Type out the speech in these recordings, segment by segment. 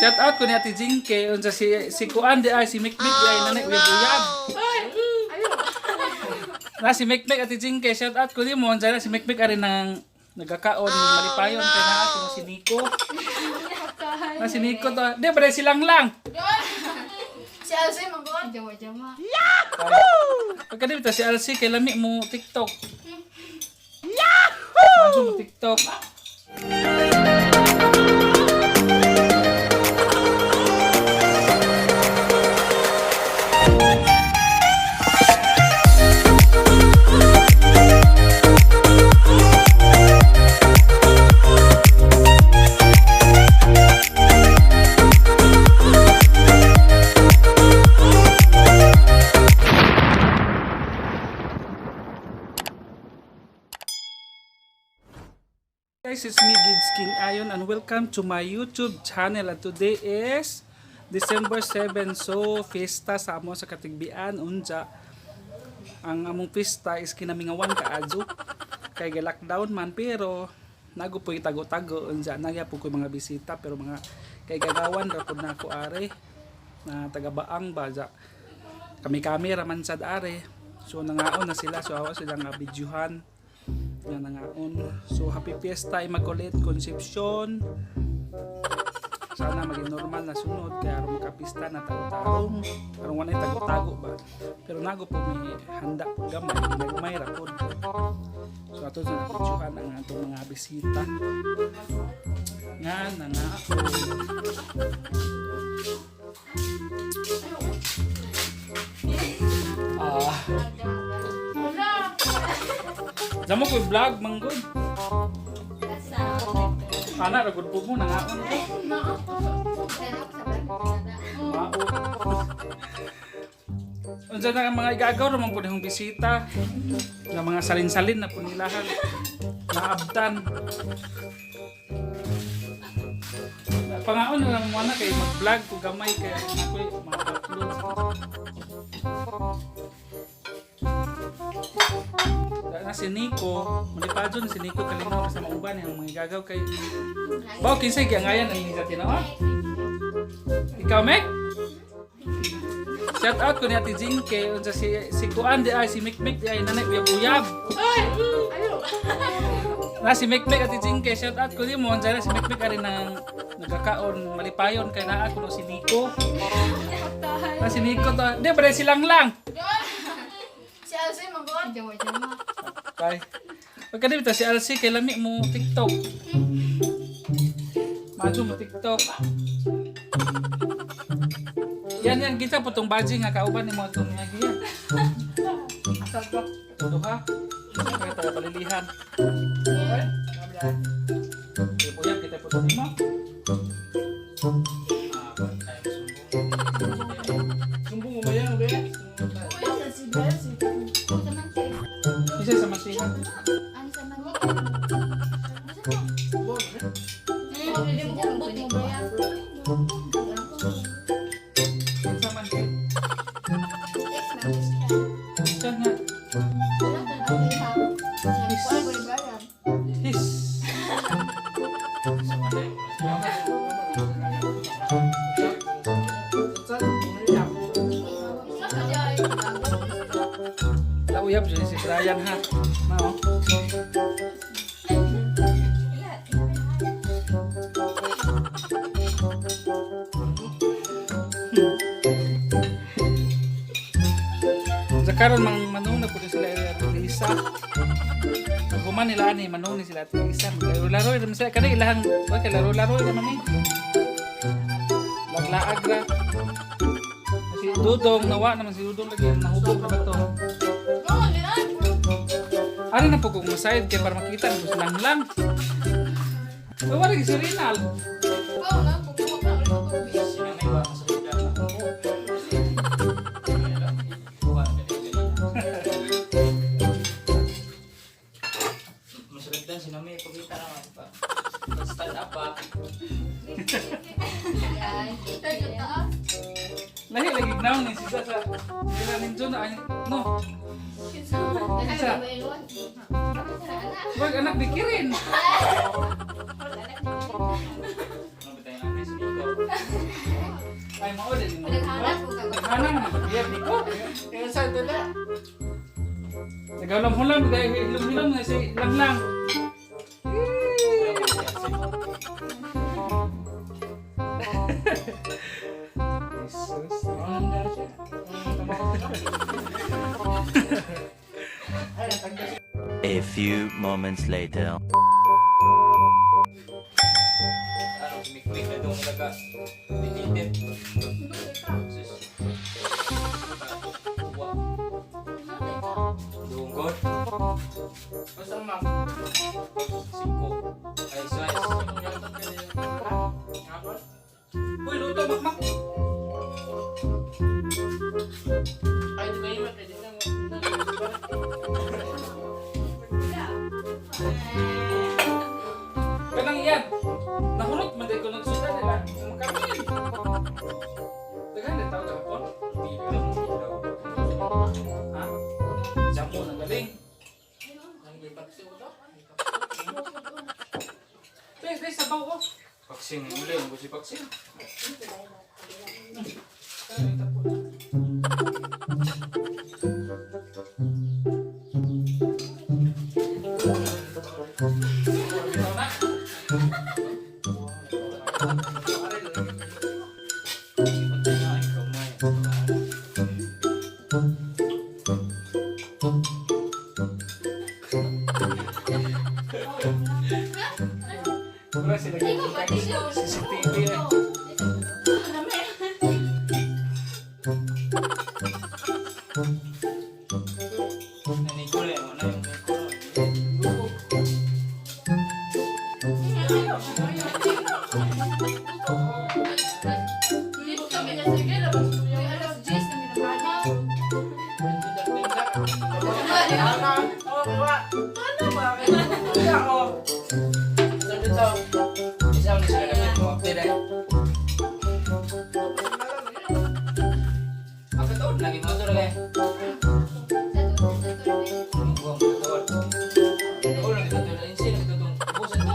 Shout out ko ni Ate Jinke unsa si si Kuan di ay si Mikmik di ay nanay uyab-uyab. Na si Mikmik, Ate Jinke, shout out ko nimo unsa na si Mikmik ari nang nagakaon malipayon kay naa ko si Nico. Na si Nico to. Di ba silang lang. Si Alcee magod. Jama-jama. Pagka di si Alcee kay lami mo TikTok. Yahoo! Mo TikTok. Guys, it's me, Gids King Ayon, and welcome to my YouTube channel. And today is December 7, so fiesta sa amo sa Katigbian, unja. Ang among pista is kinamingawan kaadyo. Kay ga-lockdown man, pero nago po tago-tago, unja. Nagya po ko mga bisita, pero mga kay gagawan, ra po na ako are, na taga-baang ba, ja. Kami-kami raman sad are. So nangaon na sila, so awa sila nga videohan nga nangaon. So happy fiesta Immaculate Conception. Sana maging normal na sunod kaya aron makapista na tago-tarong. Aron wala tago-tago ba. Pero nago po may handa po gamay, ginagmay ra pod. So ato sa napidyohan ang atong mga bisita nga nangaon. Ah. Damo ko vlog manggod. Ana ra gud po mo nangaon ko. Mao. Unsa na ang mga igagaw ra man pud imong bisita nga mga salin-salin na pud nilahan. Naabtan. Pangaon na lang mo na kay mag-vlog ko gamay kay ako'y ma-upload. Na si Nico, malipadyon si Nico kalingaw sa mauban ang mga igagaw kay Bao kinsay giangayan ang nila tinawa. Ikaw, Mek? Shout out ko ni Ate Jinke unsa si si Kuan di ay si Mikmik di ay nanay uyab-uyab. Na si Mikmik, Ate Jinke, shout out ko nimo unsa na si Mikmik ari nang nagakaon malipayon kay naa kuno si Nico. Na si Nico to. Di ba silang lang. Si Alcee magod. Jama-jama. Kay. Pagka di si Alcee kay lami mo TikTok. Majo mo TikTok. Yan yan kita po tong baji nga kauban nimo atong nga giya. Duha. Kaya taga palilihan. Okay? Ibuyab kita po nimo. Sumbong mo ba yan, be? Si Bel, si Isa sa masihan. Ano sa mantika? Isa man kay. Isa nga. His. Lauyab dyan si Brian ha. Mao. Sa karon mang manong na po sila Ate Lisa. Paghuman nila ani manong ni sila Ate Lisa. Maglaro-laro ra man sila kani ilahang wa kay laro-laro ra man ni. Laglaag ra. Si Dudong nawa naman si Dudong lagi nahubog na ba to? Ano na po kung masayad kay para makita mo silang lang. Uy, wala si Rinal. Masulagdan si Nami, pagkita naman pa. Stand up pa. Lahi lagi gnaw ni sila sa sila ninjo na ay no. Isa. Wag anak di Kirin. Ano ba tayo namin si Nico? Ay, mao din mo. Naghanap ko kag Naghanap na. Iya, Nico. Yung sa dala. Naghulam-hulam, dahil hilom-hilom na si lang-lang. Jesus. A few moments later. Ano, si Mikmik na doon naga. Dinitin. Sus. Uwa. Dunggot. Basta ma. Singko. Ay, size. Uy, luto, makmak. Ay, di kayo pwede na. Kanang iyan. Nahurot man ko nagsuda nila. Makamin. Daghan na tao gahapon. Bilang, bilang. Ha? Jamo na galing. Guys, guys, sabaw ko. Paksing, uli. Ang gusto paksing. Patay na, ikaw may. Wala sila Ay, ko pati siya. CCTV na. Nanikol eh. Wala yung Nicole. Dito kami na sige, labas ko yung Alas 10 na minamahal. Isa na sila gamit mo. Update eh. Ang kataon lagi mo ito lagi. Sa tuloy. Ang buwang kataon. Oo, lagi ito. Insin, ito itong ubusan mo.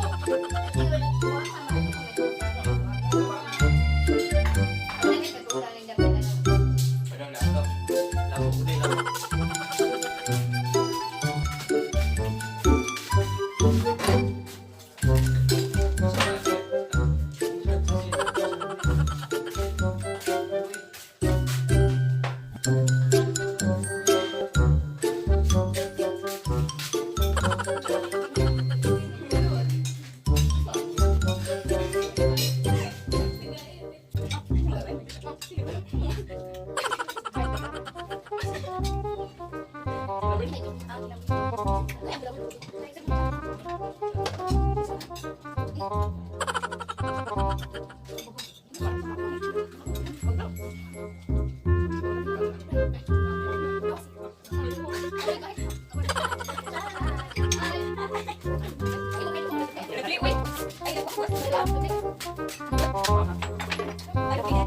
Ano lang ito? Labo ko din labo.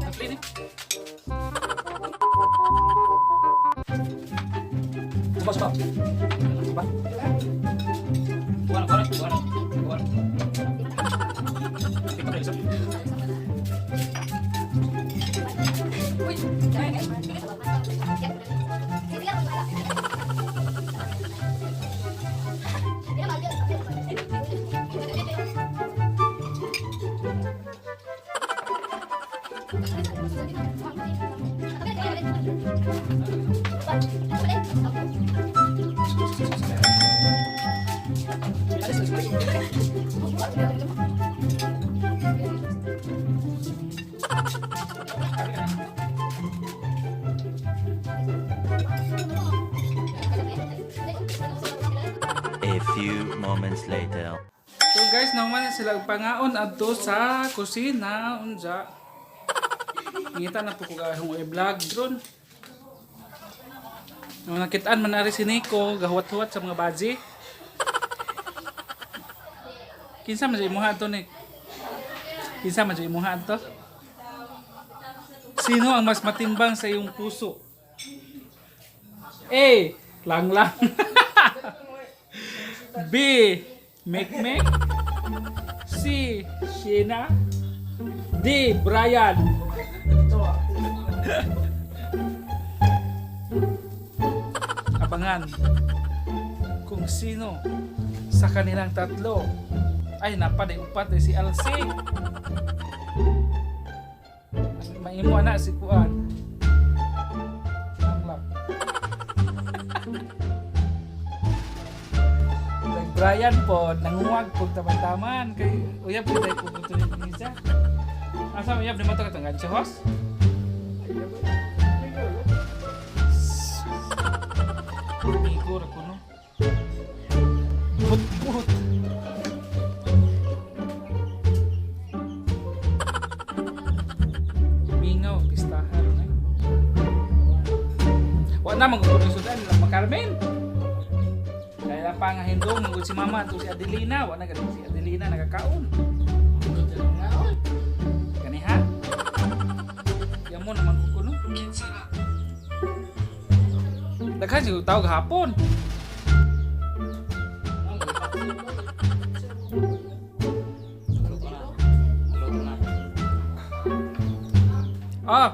Nagpili. Ubas pa. Ba? Buwan, buwan, buwan, buwan. Hindi pa kayo isa. A few moments later. So guys, naman na sila og pangaon adto sa kusina unja. Ngita na po ko gahong i-vlog dron. Nung nakitaan man ari si Nico, gahuwat-huwat sa mga baji. Kinsa man sa imuha ato ni? Kinsa man sa imuha ato? Sino ang mas matimbang sa iyong puso? A. Langlang. B. Mekmek. C. Sheena. D. Brian. Abangan kung sino sa kanilang tatlo. Ay, napaday upat eh, si Alsi. Maimo na si Kuan. Langlak. Kay Brian po, nanguwag po taman-taman. Kay uyab po tayo po ito ni Nisa. Asa uyab ni mo ito katong gancho, host? Igor ako no. But-but. Mingaw, pistahan na. Wa na magugod ang sudan, lang makarmen. Kaya pa nga hindong magugod si mama to si Adelina, wa na gani si Adelina nagakaon. Gani ha? Yamo naman ko no. Daghan siguro tao gahapon. Luto na. Luto na. Ah,